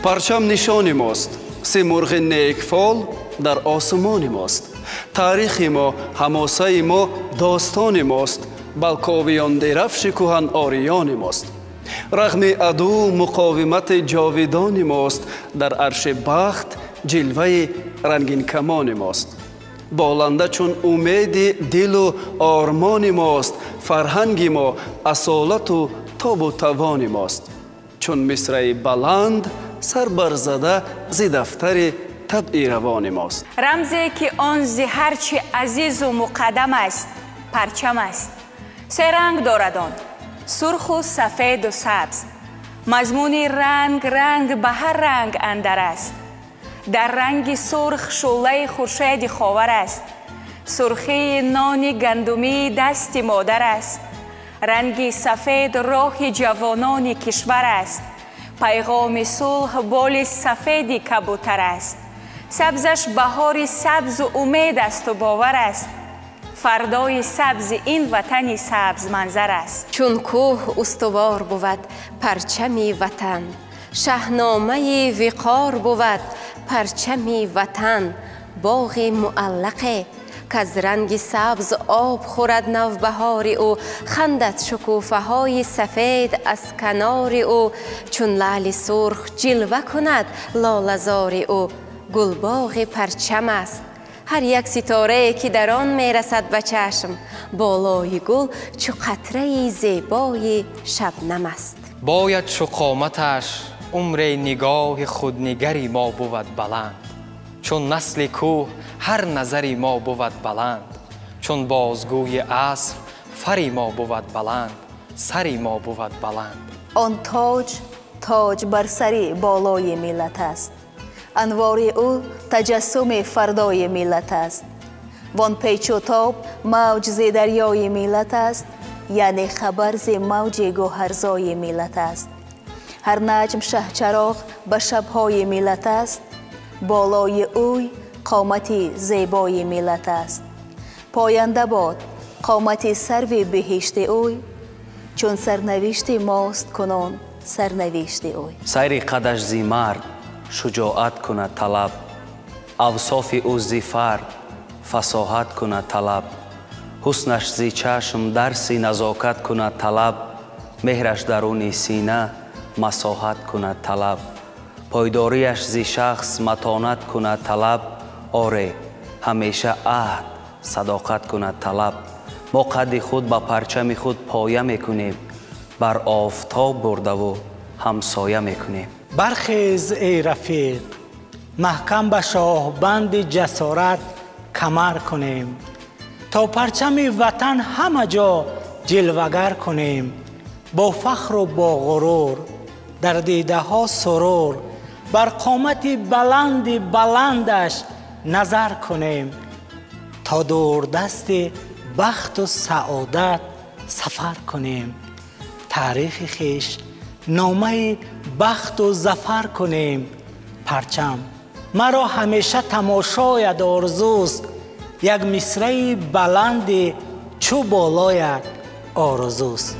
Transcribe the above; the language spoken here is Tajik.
Парчам нишони мост, симурғи некфол дар осмони мост. Таърихи мо, ҳамосаи мо, достони мост, балковиён дерафши кӯҳан ориёни мост. Рағми аду муқовимати ҷовидони мост, дар арши бахт ҷилваи рангинкамони мост. Боланда чун умеди дилу ормони мост, фарҳанги мо асолату тобу тавони мост. Чун мисраи баланд сар барзада зи дафтари табъи равони мост. Рамзе ки он зи ҳарчи азизу муқаддам аст, парчам аст. Се ранг дорад он: сурху сафеду сабз. Мазмуни ранг ранг ба ҳар ранг андар аст. Дар ранги сурх шӯълаи хуршеди ховар аст. Сурхии нони гандумии дасти модар аст. Ранги сафед роҳи ҷавонони кишвар аст. Пайғоми сулҳ боли сафеди кабутар аст. Сабзаш баҳори сабзу умед асту бовар аст. Фардои сабзи ин ватани сабзманзар аст. Чун кӯҳ устувор бувад парчами ватан, шаҳномаи виқор бувад парчами ватан, боғи муаллақе каз ранги сабз об хӯрад навбаҳори ӯ, хандад шукуфаҳои сафед аз канори ӯ, чун лаъли сурх ҷилва кунад лолазори ӯ, гулбоғи парчам аст. Ҳар як ситорае ки дар он мерасад ба чашм, болои гул чу қатраи зебои шабнам аст. Бояд чу қоматаш умре нигоҳи худнигари мо бувад баланд, чун насли кӯҳ ҳар назари мо бувад баланд, чун бозгӯи аср фари мо бувад баланд, сари мо бувад баланд. Он тоҷ тоҷ бар сари болои миллат аст, анвори ӯ таҷассуми фардои миллат аст. Вон печу тоб мавҷ зи дарёи миллат аст, яъне хабар зи мавҷи гӯҳарзои миллат аст. Ҳар наҷм шаҳчароғ ба шабҳои миллат аст, болои ӯй қомати зебои миллат аст. Поянда бод қомати сарви биҳишти ӯй, чун сарнавишти мост кунун сарнавишти ӯй. Сайри қадаш зи мард шуҷоат кунад талаб, авсофи ӯ зи фард фасоҳат кунад талаб, ҳуснаш зи чашм дарси назокат кунад талаб, меҳраш даруни сина масоҳат кунад талаб, пойдориаш зи шахс матонат кунад талаб, оре ҳамеша аҳд садоқат кунад талаб. Мо қадди худ ба парчами худ поя мекунем, бар офтоб бурдаву ҳамсоя мекунем. Бархез эй рафиқ, маҳкам ба шоҳбанди ҷасорат камар кунем, то парчами ватан ҳама ҷо ҷилвагар кунем, бо фахру бо ғурур дар дидаҳо сурур, бар қомати баланди баландаш назар кунем, то дурдасти бахту саодат сафар кунем, таърихи хеш номаи бахту зафар кунем. Парчам маро ҳамеша тамошояд орзуст, як мисраи баланди чӯ болояд орзуст.